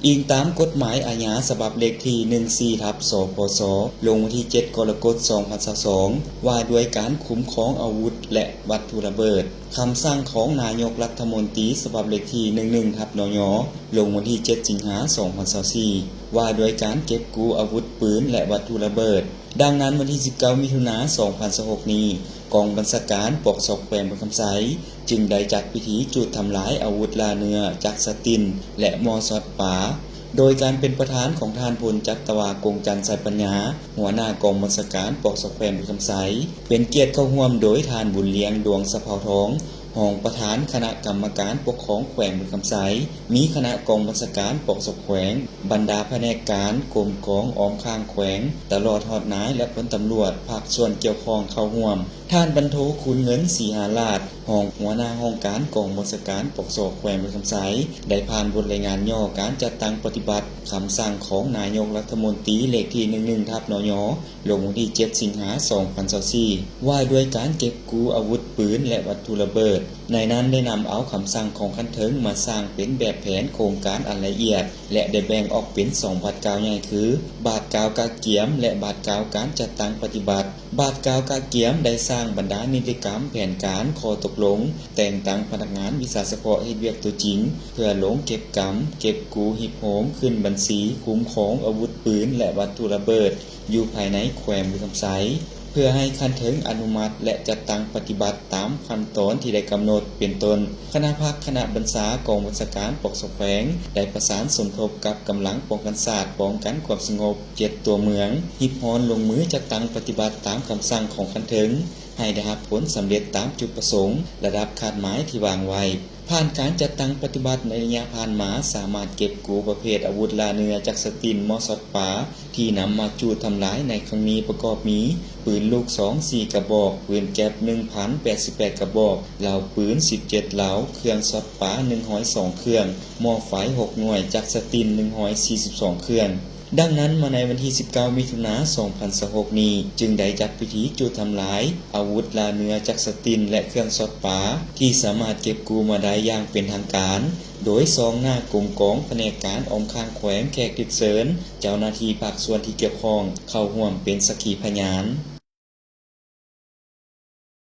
ອີງຕາມກົດໝາຍອາຍາສະບັບເລກທີໜຶ່ງສີ່ທັບ ສພສ ລົງວັນທີເຈັດ ກໍລະກົດ ສອງພັນຊາວສອງ ວ່າດ້ວຍການຄຸ້ມຄອງອາວຸດ ແລະ ວັດຖຸລະເບີດ, ຄຳສັ່ງຂອງນາຍົກລັດຖະມົນຕີສະບັບເລກທີໜຶ່ງໜຶ່ງທັບ ນຍ ລົງວັນທີເຈັດ ສິງຫາ ສອງພັນຊາວສີ່ ວ່າດ້ວຍການເກັບກູ້ອາວຸດປືນ ແລະ ວັດຖຸລະເບີດ. ດັ່ງນັ້ນ, ວັນທີສິບເກົ້າ ມິຖຸນາ ສອງພັນຊາວຫົກນີ້, ກອງບັນຊາການ ປກສ ແຂວງບໍລິຄຳໄຊ ຈຶ່ງໄດ້ຈັດພິທີຈູດທຳລາຍອາວຸດລ່າເນື້ອຈັກສະຕິນ ແລະ ມໍຊອດປາ ໂດຍການເປັນປະທານຂອງທ່ານ ພົນຈັດຕະວາ ກົງຈັນ ໄຊປັນຍາ ຫົວໜ້າກອງບັນຊາການ ປກສ ແຂວງບໍລິຄຳໄຊ, ເປັນກຽດເຂົ້າຮ່ວມໂດຍທ່ານ ບຸນລ້ຽງ ດວງສະເພົາທອງ ຮອງປະທານຄະນະກຳມະການປົກຄອງແຂວງບໍລິຄຳໄຊ, ມີຄະນະກອງບັນຊາການ ປກສ ແຂວງ, ບັນດາພະແນກການ, ກົມກອງ, ອ້ອມຂ້າງແຂວງ, ຕະຫຼອດຮອດນາຍ ແລະ ພົນຕຳຫຼວດພາກສ່ວນກ່ຽວຂ້ອງເຂົ້າຮ່ວມ. ທ່ານ ພັນໂທ ຄູນເງິນ ສີຫາລາດ ຮອງຫົວໜ້າຫ້ອງການກອງບັນຊາການ ປກສ ແຂວງບໍລິຄຳໄຊ ໄດ້ຜ່ານບົດລາຍງານຫຍໍ້ການຈັດຕັ້ງປະຕິບັດຄຳສັ່ງຂອງນາຍົກລັດຖະມົນຕີເລກທີໜຶ່ງໜຶ່ງທັບ ນຍ ລົງວັນທີເຈັດ ສິງຫາ ສອງພັນຊາວສີ່ ວ່າດ້ວຍການເກັບກູ້ອາວຸດປືນ ແລະ ວັດຖຸລະເບີດ. ໃນນັ້ນໄດ້ນຳເອົາຄຳສັ່ງຂອງຂັ້ນເທິງມາສ້າງເປັນແບບແຜນໂຄງການອັນລະອຽດ ແລະ ໄດ້ແບ່ງອອກເປັນສອງບາດກ່າວໃຫຍ່ຄື ບາດກ່າວກະກຽມ ແລະ ບາດກ່າວການຈັດຕັ້ງປະຕິບັດ. ບາດກ່າວກະກຽມໄດ້ສ້າງບັນດານິຕິກຳ, ແຜນການ, ຂໍ້ຕົກລົງ, ແຕ່ງຕັ້ງພະນັກງານວິຊາສະເພາະເຮັດວຽກຕົວຈິງ ເພື່ອລົງເກັບກຳ, ເກັບກູ້, ຮິບໂຮມ, ຂຶ້ນບັນຊີ, ຄຸ້ມຄອງອາວຸດປືນ ແລະ ວັດຖຸລະເບີດ ຢູ່ພາຍໃນແຂວງບໍລິຄຳໄຊ ເພື່ອໃຫ້ຂັ້ນເທິງອະນຸມັດ ແລະ ຈັດຕັ້ງປະຕິບັດຕາມຂັ້ນຕອນທີ່ໄດ້ກຳນົດ ເປັນຕົ້ນ ຄະນະພັກຄະນະບັນຊາກອງບັນຊາການ ປກສ ແຂວງ ໄດ້ປະສານສົມທົບກັບກຳລັງປ້ອງກັນຊາດ ປ້ອງກັນຄວາມສະຫງົບ ເຈັດຕົວເມືອງ ຮີບຮ້ອນລົງມືຈັດຕັ້ງປະຕິບັດຕາມຄຳສັ່ງຂອງຂັ້ນເທິງ ໃຫ້ໄດ້ຮັບຜົນສຳເລັດຕາມຈຸດປະສົງ ລະດັບຄາດໝາຍທີ່ວາງໄວ້. ຜ່ານການຈັດຕັ້ງປະຕິບັດໃນໄລຍະຜ່ານມາ ສາມາດເກັບກູ້ປະເພດອາວຸດລ່າເນື້ອຈັກສະຕິນ ມໍຊອດປາ ທີ່ນຳມາຈູດທຳລາຍໃນຄັ້ງນີ້ປະກອບມີ ປືນລູກຊອງສີ່ກະບອກ, ປືນແກັບໜຶ່ງພັນແປດສິບແປດກະບອກ, ເລົາປືນສິບເຈັດເລົາ, ເຄື່ອງຊອດປາໜຶ່ງຮ້ອຍສອງເຄື່ອງ, ໝໍ້ໄຟຫົກໜ່ວຍ, ຈັກສະຕິນໜຶ່ງຮ້ອຍສີ່ສິບສອງເຄື່ອງ. ດັ່ງນັ້ນ, ມາໃນວັນທີສິບເກົ້າ ມິຖຸນາ ສອງພັນຊາວຫົກນີ້ ຈຶ່ງໄດ້ຈັດພິທີຈູດທຳລາຍອາວຸດລ່າເນື້ອຈັກສະຕິນ ແລະ ເຄື່ອງຊອດປາ ທີ່ສາມາດເກັບກູ້ມາໄດ້ຢ່າງເປັນທາງການ ໂດຍຊອງໜ້າກົມກອງ, ພະແນກການ, ອ້ອມຂ້າງແຂວງ, ແຂກຖືກເຊີນ, ເຈົ້າໜ້າທີ່ພາກສ່ວນທີ່ກ່ຽວຂ້ອງເຂົ້າຮ່ວມເປັນສັກຂີພະຍານ.